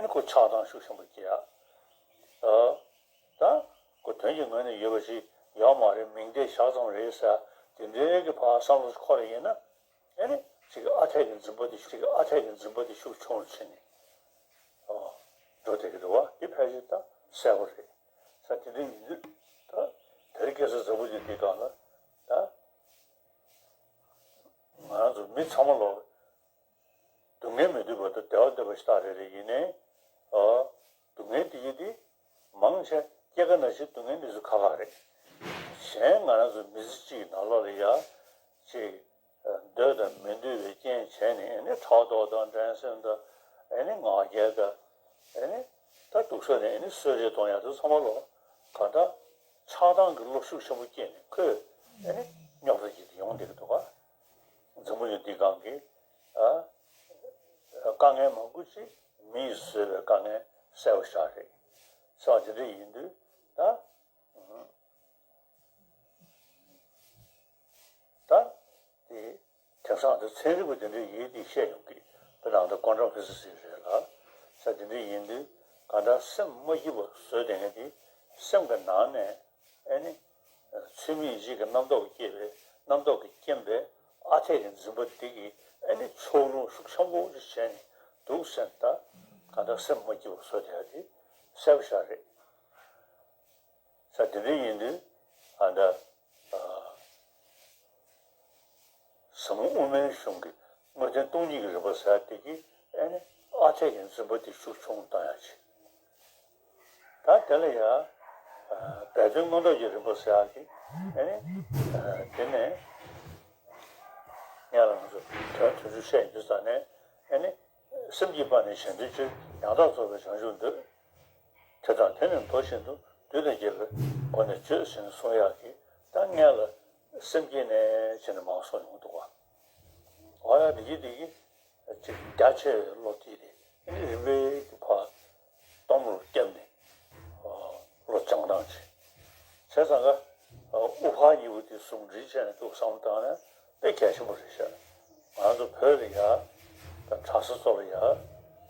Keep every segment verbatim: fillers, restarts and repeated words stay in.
ནི་ཁོ་ཆགས་སྡང་ཤུགས་ཆེན་པོ་སྐྱེ་ཡ། ད་ཁོ་དོན་གྱི་ངོས་ནས་ཡོད་པ་ཞིག་ཡོད་མ་རེད། མིང་བརྡས་བཞག་ཙམ་རེད་ཟེར་དེ་འདྲའི་གི་ཕར་བསམ་བློ་འཁོར་ཡིན་ན། ཨེ་ནི་ཅིག་ཨ་འཐས་ཀྱི་འཛིན་པ་དེ་ཅིག་ཨ་འཐས་ཀྱི་འཛིན་པ་དེ་ཤུགས་ཆུང་རུ་ཕྱིན་ནས་འགྲོ་བསྡད་ཀྱི་འདུག་བ། དེ་ཕལ་ཆེར་ད་གསལ་པོ་རེད། ས་དེ་འདྲ་ཡིན་དུས་ད་དེ་རིང་ཁ་སང་འཛམ་བུ་གླིང་འདིའི་སྒང་ལ་ད་ང་རང་ཚོ་མི་ཚང་མ་ལོ་སྡུག་བསྔལ་མི་འདོད་པ་དང་བདེ་བ་འདོད་པ་ཞིག་ཏག་རེ་རེ་ཡིན་ནའི་ཨ་སྡུག་བསྔལ་དེ་ཡིན་དེ་མང་ཆེ་སྐྱེ་རྒ་ན་འཆིའི་སྡུག་བསྔལ་འདི་ཚོ་ཁག་ཁག་རེད། གཞན་ང་རང་ཚོ་མི་ཚེ་གཅིག་གི་ནང་ལོགས་ལ་ཡ་ཅིག་འདོད་དང་མི་འདོད་པའི་རྐྱེན་བྱས་ནས་ཨེ་ནི་ཕྲག་དོག་དང་འགྲན་སེམས་དང་ཨེ་ནི་ང་རྒྱལ་དང་ཨེ་ནི་ད་སྡུག་ས་ནས་ཨེ་ནི་གསོད་རེས་གཏོང་ཡག་དེ་ཚང་མ་ལོ་གང་ལྟར་ཆགས་སྡང་གི་བློ་ཤུགས་ཆེན་པོ་སྐྱེས་ནས་ཁོས་ཨེ་ནི་རྙོག་དྲ་ཅིག་ཡོང་བསྡད་ཀྱི་འདུག་ག་འཛམ་བུ་གླིང་འདིའི་སྒང་གི་ཨ་དཀའ་ངལ་མང་པོ་ཅིག་མི་ཡིས་བཟོས་པའི་དཀའ་ངལ་གསལ་པོ་ཞིག་རེད། ས་དེ་འདྲ་ཡིན་དུས་ད། ད་དེ་དེང་སང་དུ་ཚན་རིག་པ་དེ་འདྲའི་ཡིད་དེ་བཤད་ཡོང་གི་དཔེར་ན་ད་ཀོན་ཊམ་ཕི་སི་སི་རེད་ལ་ས་དེ་འདྲའི་ཡིན་དུས་གང་ལྟར་སེམས་མ་སྐྱིད་པ་བཟོས་བསྡད་མཁན་དེ་སེམས་ཀྱི་ནང་ནས་ཨེ་ནི་ཚུལ་མིན་ཡིད་བྱེད་ཀྱི་རྣམ་རྟོག་སྐྱེས་པའི་རྣམ་རྟོག་གི་རྐྱེན་པས་ཨ་འཐས་ཀྱི་འཛིན་པ་དེ་གིས་ཨེ་ནི་ཕྱོགས་ལྷུང་ཤུགས་ཆེན་པོ་ཞིག་བྱས་ནས་འདུག་ཟེར་ད་གང་ལྟར་སེམས་མ་སྐྱིད་པ་བཟོས་བསྡད་ཡ་དེ་གསལ་པོ་ཞིག་རེད། ས་དེ་འདྲ་ཡིན་དུས་ཨ་ད་ཨ་ཟབ་མོ་དབུ་མའི་གཞུང་གི་དངོས་བསྟན་སྟོང་ཉིད་ཀྱི་རིམ་པ་ཟེར་དེ་གི་ཨེ་ནི་ཨ་འཐས་ཀྱི་འཛིན་པ་དེ་ཤུགས་ཆུང་བཏང་ཡ་ཆེ། ད་དེ་ལ་ཡ་སྦས་དོན་མངོན་རྟོགས་ཀྱི་རིམ་པ་ཟེར་ཡ་གི་ཨེ་ནི་དེ་ནས་སྔོན་ལ་ང་ཚོ་དོན་དོན་ཚུལ་བཤད་ཡོང་དུས་ཙ་ནས་ཨེ་ནི། སེམས་ཀྱི་དཔལ་ནི་གཞན་དོན་སྤྱོད། ཡང་དག་རྫོགས་པའི་བྱང་ཆུབ་འདོད། དེ་དང་དེ་ནི་མདོ་བཞིན་དུ། བདུད་དང་བཅས་པའི་སྒོ་ནས་བྱོས་ཞེས་གསུང་ཡག་གི་ད་སྔོན་ལ་སེམས་བསྐྱེད་ནས་བྱས་ནས་མར་གསུངས་ཡོང་འདུག་བ། འོ་ཡ་འདི་གི་འདི་གི་ཅིག་རྒྱ་ཆེ་བའི་བློ་དེ་རེད། རིམ་པས་ཀྱི་ཕར་སྟོང་རུ་བརྒྱབ་ནས་བློ་སྦྱང་སྟངས་བྱས། བྱས་ཙང་ཀ་དབུ་ཕར་གཉིས་པོ་དེ་ཟུང་འབྲེལ་བྱས་ནས་འདུག་བསམ་བློ་བཏང་ན་དཔེ་གལ་ཆེན་པོ་རེད་ཤག་ང་ཚོ་བོད་ལ་ཡ་ད་གྲྭ་ས་ཚོ་ལ་ཡ་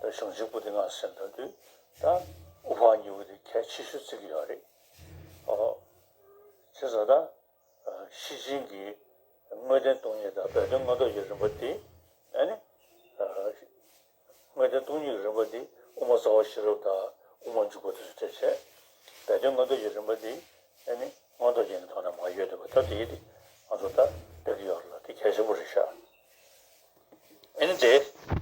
ད་གཞུང་ཆེན་པོ་ཏི་ལྔ་ཟེར་འདྲ་དུས་ད་དབུ་ཕར་གཉིས་པོ་དེ་གལ་ཆེ་ཤོས་བརྩི་གི་ཡོད་རེད། ཨོ། བྱས་ཙང་ད། ཤེར་ཕྱིན་གྱི་དངོས་བསྟན་སྟོང་ཉིད་དང་སྦས་དོན་མངོན་རྟོགས་ཀྱི་རིམ་པ་དེ་ཨ་ནི། དངོས་བསྟན་སྟོང་ཉིད་ཀྱི་རིམ་པ་དེ་དབུ་མ་རྩ་བ་ཤེས་རབ་དང་དབུ་མ་འཇུག་པ་དེ་ཚོ་བྱས་བྱས། སྦས་དོན་མངོན་རྟོགས་ཀྱི་རིམ་པ་དེ་ཨ་ནི་མངོན་རྟོགས་རྒྱན་གྱི་ཐོག་ནས་མར་ཡོད་བསྡད་པ་ད་དེ་ཡིན་ཏེ་ང་ཚོ་ད་ལྟ་གི་ཡོད་ལ་དེ་གལ་ཆེན་པོ་རེད་ཤག་ཨ་ནི་དེ།